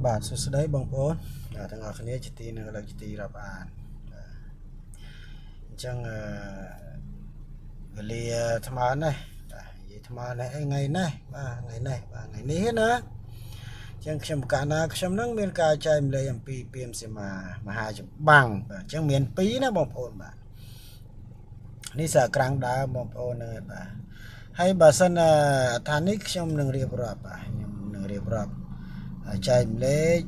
បាទសួស្តីបងប្អូនបាទទាំងអស់គ្នាជាទីនឹងលើកជាទីរាប់អានបាទអញ្ចឹងអឺវេលាថ្មនេះបាទនិយាយថ្មនេះអីថ្ងៃនេះបាទថ្ងៃនេះបាទថ្ងៃនេះណាអញ្ចឹងខ្ញុំកាលណាខ្ញុំនឹងមានការចែកម្លែកអំពីពាមសីមាមហាចម្បាំងបាទអញ្ចឹងមានពីរណាបងប្អូនបាទនេះសារក្រាំងដើមបងប្អូនហ្នឹងឯងបាទហើយបើសិនអថានេះខ្ញុំនឹងរៀបរាប់បាទខ្ញុំនឹងរៀបរាប់ចែកម្លែក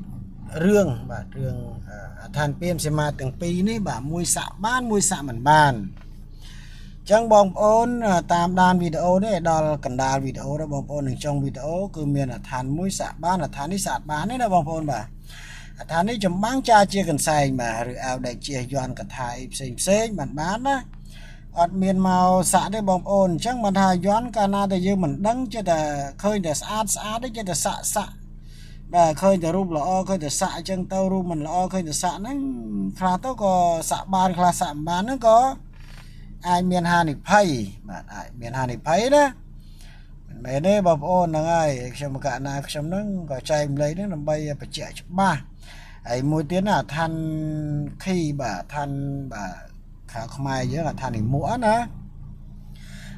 រឿងបាទរឿងអឋានពាមសីមាទាំងពីរនេះបាទមួយសាក់បានមួយសាក់មិនបានអញ្ចឹងបងប្អូនតាមដានវីដេអូនេះដល់កណ្ដាលវីដេអូដល់បងប្អូននឹងចុងវីដេអូគឺមានអឋានមួយសាក់បានអឋាននេះសាក់បានទេណាបងប្អូនបាទអឋាននេះចម្បាំងចាជាកន្សែងបាទឬអៅដែលជាយន្តកថាអីផ្សេងផ្សេងបានបានណាអត់មានមកសាក់ទេបងប្អូនអញ្ចឹងបានថាយន្តកាលណាតែយើងមិនដឹងចេះតែឃើញតែស្អាតស្អាតទេចេះតែសាក់សាក់បាទឃើញតែរូបល្អឃើញតែសាក់អញ្ចឹងទៅរូបមិនល្អឃើញតែសាក់ហ្នឹងខ្លះទៅក៏សាក់បានខ្លះសាក់មិនបានហ្នឹងក៏អាចមានហានិភ័យបាទអាចមានហានិភ័យណាមិនមែនទេបងប្អូនហ្នឹងហើយខ្ញុំកណាខ្ញុំហ្នឹងក៏ចែកម្លែកហ្នឹងដើម្បីបញ្ជាក់ច្បាស់ហើយមួយទៀតណាឋានខីបាទឋានបាទខាងខ្មែរយើងអាឋាននិមួណា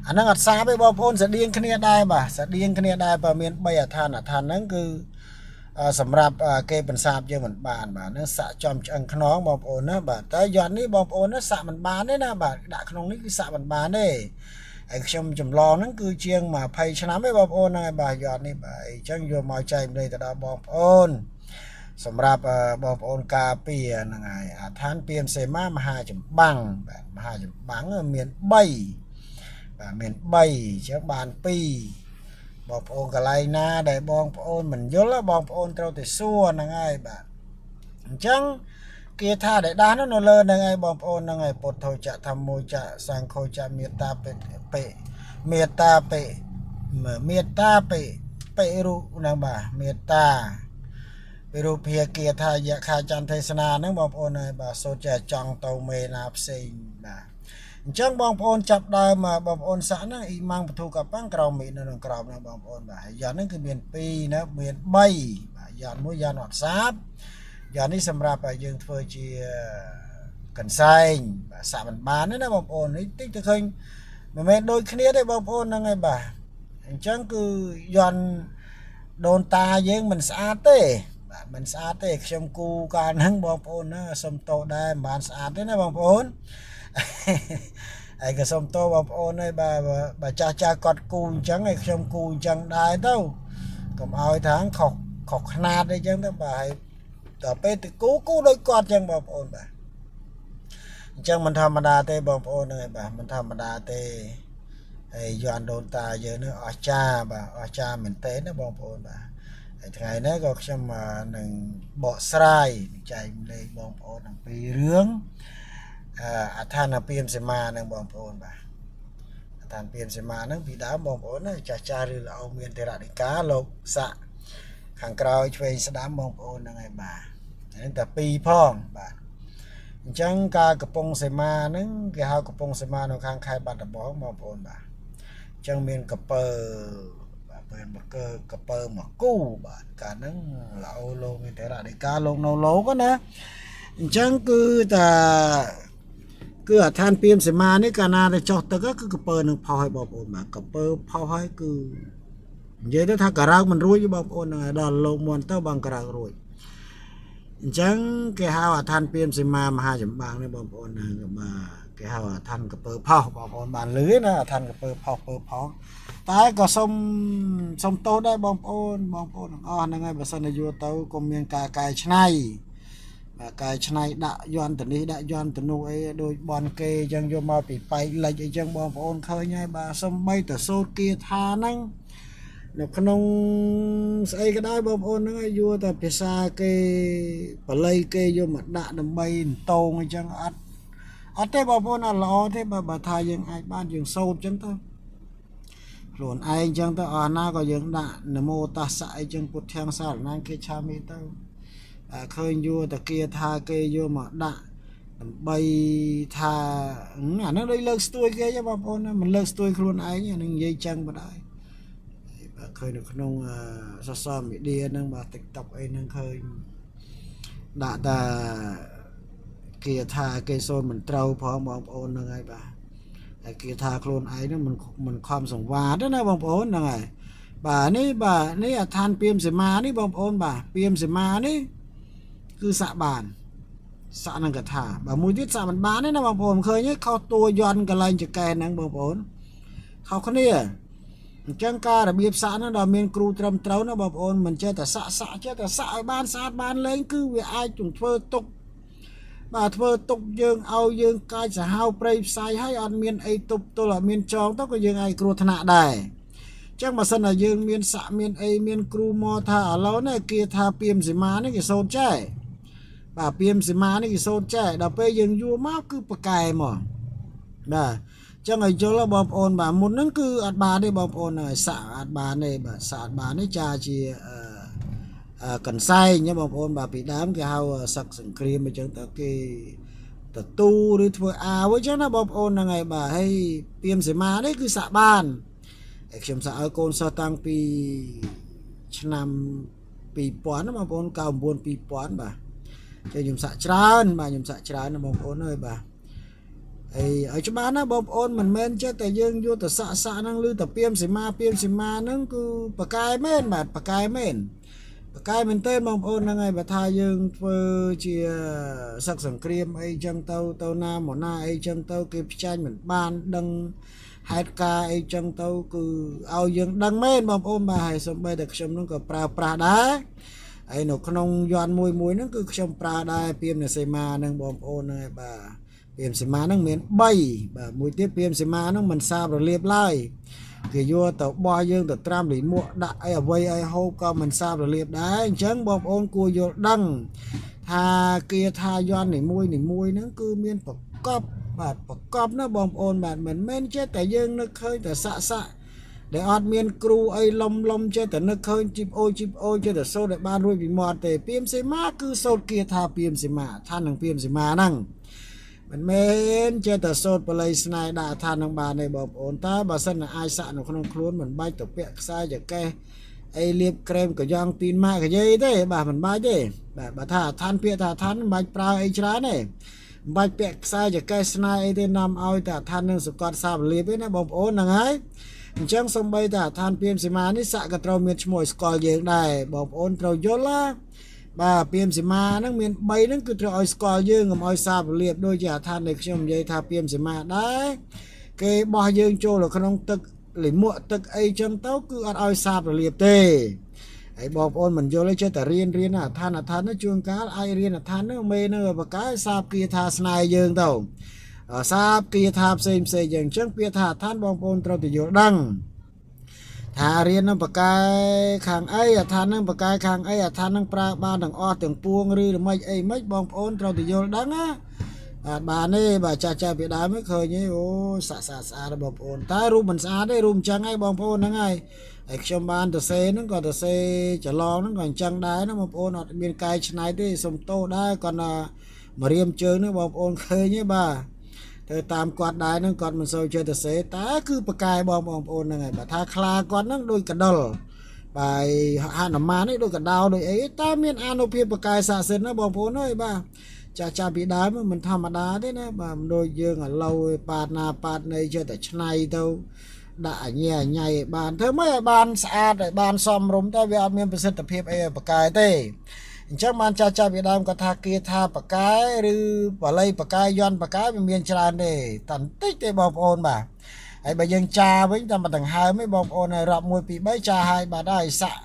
អាហ្នឹងអត់សាបទេបងប្អូនស្តៀងគ្នាដែរបាទស្តៀងគ្នាដែរបើមាន3អាឋានអាឋានហ្នឹងគឺសម្រាប់គេបន្សាបយើងមិនបានបាទហ្នឹងសាក់ចំឆ្អឹងខ្នងបងប្អូនណាបាទតែយន្តនេះបងប្អូនណាសាក់មិនបានទេណាបាទដាក់ក្នុងនេះគឺសាក់មិនបានទេហើយខ្ញុំចម្លងហ្នឹងគឺជាង20ឆ្នាំទេបងប្អូនហ្នឹងហើយបាទយន្តនេះបាទអញ្ចឹងយកមកចែកម្លែកទៅដល់បងប្អូនសម្រាប់បងប្អូនការពារហ្នឹងហើយអាឋានពាមសេមាមហាចម្បាំងបាទមហាចម្បាំងមាន3បាទមាន3អញ្ចឹងបាន2បងប្អូនកន្លែងណាដែលបងប្អូនមិនយល់បងប្អូនត្រូវតែសួរហ្នឹងហើយបាទអញ្ចឹងគេថាដែលដាស់នោះនៅលើហ្នឹងហើយបងប្អូនហ្នឹងហើយពុទ្ធោចៈធម្មោចៈសង្ឃោចៈមេត្តាបិបិមេត្តាបិមេត្តាបិបិរូបហ្នឹងបាទមេត្តាវិរូភាគាថាយៈខាចន្ទទេសនាហ្នឹងបងប្អូនហើយបាទសូត្រចេះចង់ទៅមេណាផ្សេងបាទអញ្ចឹងបងប្អូនចាប់ដើមបងប្អូនសាក់ហ្នឹងអ៊ីម៉ាំងបធុកប៉ាំងក្រោមមីនៅក្នុងក្រោមហ្នឹងបងប្អូនបាទហើយយ៉ាហ្នឹងគឺមាន2ណាមាន3បាទយ៉ាមួយយ៉ាអត់សាបយ៉ានេះសម្រាប់ឲ្យយើងធ្វើជាកន្សែងបាទសាក់មិនបានទេណាបងប្អូននេះតិចទៅឃើញមិនមែនដូចគ្នាទេបងប្អូនហ្នឹងហើយបាទអញ្ចឹងគឺយន់ដូនតាយើងមិនស្អាតទេបាទមិនស្អាតទេខ្ញុំគូកាលហ្នឹងបងប្អូនណាសុំតោដែរមិនបានស្អាតទេណាបងប្អូនហើយក៏សុំតោបងប្អូនហើយបាទបើចាស់ចាស់គាត់គូអញ្ចឹងហើយខ្ញុំគូអញ្ចឹងដែរទៅកុំឲ្យថាខុសខុសខ្នាតអីចឹងទៅបាទហើយដល់ពេលទៅគូគូដូចគាត់អញ្ចឹងបងប្អូនបាទអញ្ចឹងមិនធម្មតាទេបងប្អូនហ្នឹងហើយបាទមិនធម្មតាទេហើយយន់ដូនតាយើងនឹងអស្ចារ្យបាទអស្ចារ្យមែនទែនណាបងប្អូនបាទហើយថ្ងៃនេះក៏ខ្ញុំនឹងបកស្រាយចែកម្លែកបងប្អូនអំពីរឿងអឋានពាមសីមានឹងបងប្អូនបាទអឋានពាមសីមានឹងពីដើមបងប្អូនណាចាស់ចាស់ឬល្អមានធរណិកាលោកសាក់ខាងក្រោយឆ្វេងស្ដាំបងប្អូនហ្នឹងហើយបាទហ្នឹងតែពីរផងបាទអញ្ចឹងការកំពង់សីមាហ្នឹងគេហៅកំពង់សីមានៅខាងខេត្តបាត់ដំបងបងប្អូនបាទអញ្ចឹងមានកពើបាទពេលមកកពើមកគូបាទកាលហ្នឹងល្អលោកមានធរណិកាលោកនៅលោកណាអញ្ចឹងគឺតាគឺអឋានពាមសីមានេះកាលណាទៅចុះទឹកគឺកពើនឹងផុសឲ្យបងប្អូនបាទកពើផុសឲ្យគឺនិយាយទៅថាការ៉ាកមិនរួចទេបងប្អូនហ្នឹងដល់លោកមុនទៅបងការ៉ាករួចអញ្ចឹងគេហៅអឋានពាមសីមាមហាចម្បាំងនេះបងប្អូនហ្នឹងបាទគេហៅអឋានកពើផុសបងប្អូនបានលឺណាអឋានកពើផុសពើផុសតែក៏សុំសុំទោសដែរបងប្អូនបងប្អូនទាំងអស់ហ្នឹងហើយបើសិនជាយល់ទៅក៏មានការកែច្នៃបាទកែច្នៃដាក់យន្តនេះដាក់យន្តនោះអីដូចបនគេអញ្ចឹងយកមកពីបែកលិចអីចឹងបងប្អូនឃើញហើយបាទសំបីតសូត្រគាថាហ្នឹងនៅក្នុងស្អីក៏ដោយបងប្អូនហ្នឹងឲ្យយល់តែភាសាគេបល័យគេយកមកដាក់ដើម្បីតងអញ្ចឹងអត់អត់ទេបងប្អូនអត់ល្អទេបើថាយើងអាចបានយើងសូត្រអញ្ចឹងទៅខ្លួនឯងអញ្ចឹងទៅអស់ណាក៏យើងដាក់នមោតស្សៈអីចឹងពុទ្ធាំសារណាគេឆាមីទៅឃើញយល់តាគាថាគេយកមកដាក់ដើម្បីថាអាហ្នឹងដូចលើកស្ទួយគេទេបងប្អូនមិនលើកស្ទួយខ្លួនឯងអានឹងនិយាយចឹងបណ្ដោយ ឃើញនៅក្នុង social media ហ្នឹងបាទ TikTok អីហ្នឹងឃើញដាក់តាគេថាគេសូនមិនត្រូវផងបងប្អូនហ្នឹងហើយបាទហើយគេថាខ្លួនឯងហ្នឹងមិនខំសង្វាតទេណាបងប្អូនហ្នឹងហើយបាទនេះបាទនេះអឋានពាមសីមានេះបងប្អូនបាទពាមសីមានេះគឺសាក់បានសាក់នឹងកថាបាទមួយទៀតសាក់មិនបានទេណាបងប្អូនឃើញទេខុសតួយន្តកន្លែងចកែហ្នឹងបងប្អូនខុសគ្នាអញ្ចឹងការរបៀបសាក់ហ្នឹងដល់មានគ្រូត្រឹមត្រូវណាបងប្អូនមិនចេះតែសាក់សាក់ចេះតែសាក់ឲ្យបានស្អាតបានលេងគឺវាអាចនឹងធ្វើទុកបាទធ្វើទុកយើងឲ្យយើងកាចសាហាវព្រៃផ្សាយឲ្យអត់មានអីទប់ទល់អត់មានចងទៅក៏យើងអាចគ្រោះថ្នាក់ដែរចឹងបើសិនតែយើងមានសាក់មានអីមានគ្រូមកថាឥឡូវនេះគេថាពាមសីមានេះគេសូត្រចែបាទពាមសីមានេះគេសូត្រចែដល់ពេលយើងយួរមកគឺប្រកែមកបាទចឹងឲ្យយល់បងប្អូនបាទមុនហ្នឹងគឺអត់បានទេបងប្អូនហើយសាក់អត់បានទេបាទសាក់អត់បានទេចាជាកន្សែងណាបងប្អូនបាទពីដើមគេហៅសឹកសង្គ្រាមអញ្ចឹងទៅគេតទូឬធ្វើអាវអញ្ចឹងណាបងប្អូនហ្នឹងហើយបាទហើយពាមសីមានេះគឺសាក់បានហើយខ្ញុំសាក់ឲ្យកូនសិស្សតាំងពីឆ្នាំ2000ណាបងប្អូន99 2000បាទចឹងខ្ញុំសាក់ច្រើនបាទខ្ញុំសាក់ច្រើនណាបងប្អូនអើយបាទហើយឲ្យច្បាស់ណាបងប្អូនមិនមែនចេះតែយើងយកទៅសាក់សាក់ហ្នឹងឬតែពាមសីមាពាមសីមាហ្នឹងគឺប្រកែមែនបាទប្រកែមែនប្រកែមែនទេបងប្អូនហ្នឹងហើយបើថាយើងធ្វើជាសឹកសង្គ្រាមអីចឹងទៅទៅណាមកណាអីចឹងទៅគេផ្ចាញ់មិនបានដឹងហេតុការអីចឹងទៅគឺឲ្យយើងដឹងមែនបងប្អូនបាទហើយសូម្បីតែខ្ញុំហ្នឹងក៏ប្រើប្រាស់ដែរហើយនៅក្នុងយន្តមួយមួយហ្នឹងគឺខ្ញុំប្រើដែរពាមសីមាហ្នឹងបងប្អូនហ្នឹងហើយបាទពាមសីមាហ្នឹងមាន3បាទមួយទៀតពាមសីមាហ្នឹងមិនសាបរលាបឡើយគេយកទៅបោះយើងទៅត្រាំលិមួកដាក់អីអ្វីឲ្យហូបក៏មិនសាបរលាបដែរអញ្ចឹងបងប្អូនគួរយល់ដឹងថាគាថាយន្តនីមួយនីមួយហ្នឹងគឺមានប្រកបបាទប្រកបណាបងប្អូនបាទមិនមែនចេះតែយើងនឹកឃើញតែសាក់សាក់ដែលអត់មានគ្រូអីលំលំចេះតែនឹកឃើញជីបអូជីបអូចេះតែសូត្រឲ្យបានរួចពីមាត់ទេពាមសីមាគឺសូត្រគាថាពាមសីមាឋាននឹងពាមសីមាហ្នឹងមិនមែនចេះតែសូត្របល័យស្នេហ៍ដាក់ឋាននឹងបានទេបងប្អូនតើបើសិនតែអាចសាក់នៅក្នុងខ្លួនមិនបាច់ទៅពាក់ខ្សែចកេះអីលាបក្រែមកយ៉ងទីនម៉ាក់កយាយទេបាទមិនបាច់ទេបាទបើថាឋានពាក្យថាឋានមិនបាច់ប្រើអីច្រើនទេមិនបាច់ពាក់ខ្សែចកេះស្នេហ៍អីទេនាំឲ្យតែឋាននឹងសកត់សាបលាបទេណាបងប្អូនហ្នឹងហើយអញ្ចឹងសំបីតែឋានពាមសីមានេះសាក់ក៏ត្រូវមានឈ្មោះឲ្យស្គាល់យើងដែរបងប្អូនត្រូវយល់ណាបាទពាមសីមាហ្នឹងមាន3ហ្នឹងគឺត្រូវឲ្យស្គាល់យើងកុំឲ្យសាបលាបដូចជាអាឋានដែលខ្ញុំនិយាយថាពាមសីមាដែរគេបោះយើងចូលនៅក្នុងទឹកលិមួកទឹកអីចឹងទៅគឺអត់ឲ្យសាបរលាបទេហើយបងប្អូនមិនយល់ទេចេះតែរៀនរៀនអាឋានអាឋានហ្នឹងជួនកាលអាចរៀនអាឋានហ្នឹងមេហ្នឹងបកែសាបគាថាស្នេហ៍យើងទៅសាបគាថាផ្សេងផ្សេងយ៉ាងអញ្ចឹងពាក្យថាអាឋានបងប្អូនត្រូវតែយល់ដឹងថារៀននឹងបកែខាងអីអាឋាននឹងបកែខាងអីអាឋាននឹងប្រើបានទាំងអស់ទាំងពួងឬល្មិចអីមិនបងប្អូនត្រូវតែយល់ដឹងណាបាទបានទេបាទចាស់ចាស់ពីដើមឃើញទេអូសាក់ស្អាតស្អាតបងប្អូនតែរូបមិនស្អាតទេរូបអញ្ចឹងឯងបងប្អូនហ្នឹងហើយហើយខ្ញុំបានទៅសេហ្នឹងក៏ទៅសេច្រឡងហ្នឹងក៏អញ្ចឹងដែរណាបងប្អូនអត់មានកែច្នៃទេសុំទោសដែរគាត់ណាមករៀមជើងហ្នឹងបងប្អូនឃើញទេបាទធ្វើតាមគាត់ដែរហ្នឹងគាត់មិនសូវចេះទៅសេតែគឺប្រកែបងបងប្អូនហ្នឹងហើយបើថាខ្លាគាត់ហ្នឹងដូចកដុលបាទហនុមាននេះដូចកដោដូចអីតែមានអានុភាពប្រកែស័ក្តិសិទ្ធិណាបងប្អូនអើយបាទចាស់ចាស់ពីដើមមិនធម្មតាទេណាបាទមិនដូចយើងឥឡូវប៉ាតណាប៉ាតនៃចេះតែឆ្នៃទៅដាក់អញែអញៃឲ្យបានធ្វើម៉េចឲ្យបានស្អាតឲ្យបានសមរម្យតែវាអត់មានប្រសិទ្ធភាពអីឲ្យប្រកែទេអញ្ចឹងបានចាស់ចាស់ពីដើមគាត់ថាគាថាប្រកែឬបល័យប្រកែយន្តប្រកែវាមានច្រើនទេតែបន្តិចទេបងប្អូនបាទហើយបើយើងចាវិញតែមកដង្ហើមឯងបងប្អូនហើយរាប់1 2 3ចាហើយបាទហើយសាក់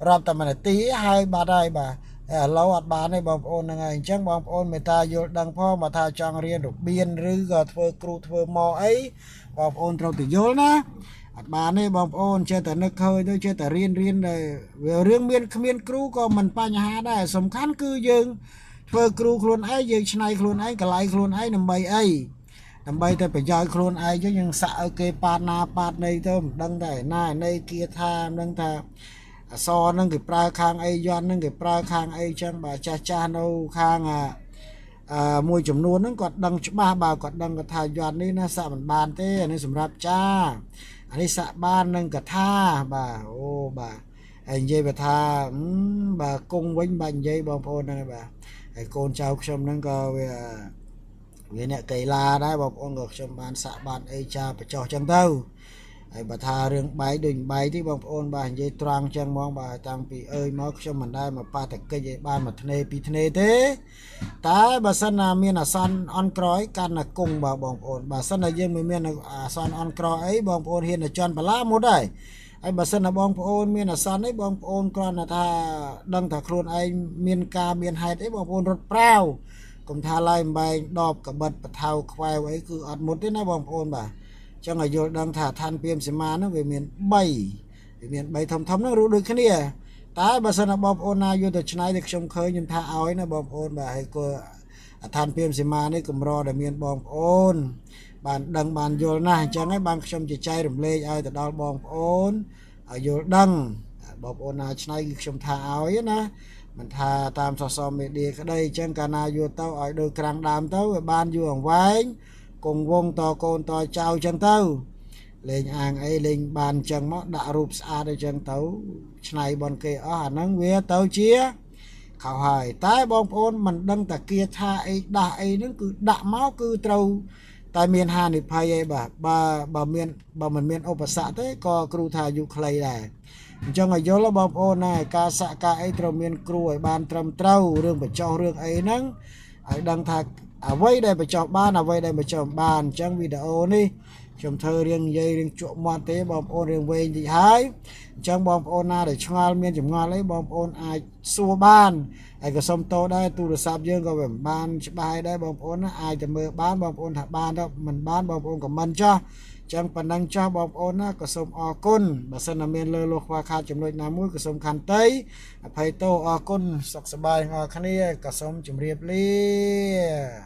រាប់តែមួយនាទីហើយបាទហើយបាទឥឡូវអត់បានទេបងប្អូនហ្នឹងហើយអញ្ចឹងបងប្អូនមេត្តាយល់ដឹងផងបើថាចង់រៀនរបៀនឬក៏ធ្វើគ្រូធ្វើមកអីបងប្អូនត្រូវទៅយល់ណាអត់បានទេបងប្អូនចេះតែនឹកឃើញទៅចេះតែរៀនរៀនដែរវារឿងមានគ្មានគ្រូក៏មិនបញ្ហាដែរសំខាន់គឺយើងធ្វើគ្រូខ្លួនឯងយើងឆ្នៃខ្លួនឯងកលៃខ្លួនឯងដើម្បីអីដើម្បីតែប្រយោជន៍ខ្លួនឯងចឹងយើងសាក់ឲ្យគេប៉ាតណាប៉ាតនៃទៅមិនដឹងតែណានៃគាថាមិនដឹងថាអសរហ្នឹងគេប្រើខាងអីយន្តហ្នឹងគេប្រើខាងអីចឹងបាទចាស់ចាស់នៅខាងអឺមួយចំនួនហ្នឹងគាត់ដឹងច្បាស់បាទគាត់ដឹងគាត់ថាយន្តនេះណាសាក់មិនបានទេអានេះសម្រាប់ចា អានេះសាក់បាននឹងកថាបាទអូបាទហើយនិយាយបើថាបាទគង់វិញបាទនិយាយបងប្អូនហ្នឹងហើយបាទហើយកូនចៅខ្ញុំហ្នឹងក៏វាវាអ្នកកីឡាដែរបងប្អូនក៏ខ្ញុំបានសាក់បានអីចាបញ្ចុះចឹងទៅហើយបើថារឿងបែកដូចបែកទេបងប្អូនបាទនិយាយត្រង់ចឹងហ្មងបាទតាំងពីអើយមកខ្ញុំមិនដែលមកប៉ះតកិច្ចឲ្យបានមួយធ្នេពីរធ្នេទេតែបើសិនណាមានអាសន្នអន់ក្រោយកាន់តែគង់បាទបងប្អូនបើសិនណាយើងមិនមានអាសន្នអន់ក្រោយអីបងប្អូនហ៊ានតែជន់បលាមុតហើយហើយបើសិនណាបងប្អូនមានអាសន្នអីបងប្អូនគ្រាន់តែថាដឹងថាខ្លួនឯងមានការមានហេតុអីបងប្អូនរត់ប្រាវកុំថាឡើយបែងដបកបិតបថៅខ្វែវអីគឺអត់មុតទេណាបងប្អូនបាទចឹងឲ្យយល់ដឹងថាឋានព្រាមសីមាហ្នឹងវាមាន3វាមាន3ធំធំហ្នឹងរូដូចគ្នាតែបើសិនណាបងប្អូនណាយកទៅឆ្នៃទៅខ្ញុំឃើញខ្ញុំថាឲ្យណាបងប្អូនបាទហើយក៏អឋានព្រាមសីមានេះកម្រដែលមានបងប្អូនបានដឹងបានយល់ណាស់អញ្ចឹងហើយបានខ្ញុំជាចែករំលែកឲ្យទៅដល់បងប្អូនឲ្យយល់ដឹងបងប្អូនណាឆ្នៃគឺខ្ញុំថាឲ្យណាមិនថាតាមសសមេឌៀក្តីអញ្ចឹងកាលណាយកទៅឲ្យដូចក្រាំងដើមទៅវាបានយូរអង្វែងគង់វងតកូនតចៅអញ្ចឹងទៅលេងអាងអីលេងបានអញ្ចឹងមកដាក់រូបស្អាតអញ្ចឹងទៅឆ្នៃបនគេអស់អាហ្នឹងវាទៅជាខុសហើយតែបងប្អូនមិនដឹងតាគាថាអីដាស់អីហ្នឹងគឺដាក់មកគឺត្រូវតែមានហានិភ័យអីបាទបើបើមានបើមិនមានឧបសគ្គទេក៏គ្រូថាអាយុខ្លីដែរអញ្ចឹងឲ្យយល់បងប្អូនណាការសាក់ការអីត្រូវមានគ្រូឲ្យបានត្រឹមត្រូវរឿងបញ្ចុះរឿងអីហ្នឹងឲ្យដឹងថាអ្វីដែលបញ្ចុះបានអ្វីដែលបញ្ចុះមិនបានអញ្ចឹងវីដេអូនេះខ្ញុំធ្វើរៀងនិយាយរៀងជក់មាត់ទេបងប្អូនរៀងវែងតិចហើយអញ្ចឹងបងប្អូនណាដែលឆ្ងល់មានចម្ងល់អីបងប្អូនអាចសួរបានហើយក៏សុំតោដែរទូរស័ព្ទយើងក៏វាមិនបានច្បាស់ដែរបងប្អូនណាអាចទៅមើលបានបងប្អូនថាបានទៅមិនបានបងប្អូនខមមិនចោះចឹងប៉ុណ្ណឹងចោះបងប្អូនណាក៏សូមអរគុណបើសិនណាមានលើលោកខ្វះខាតចំណុចណាមួយក៏សូមខន្តីអភ័យទោសអរគុណសុខសប្បាយទាំងអស់គ្នាក៏សូមជម្រាបលា។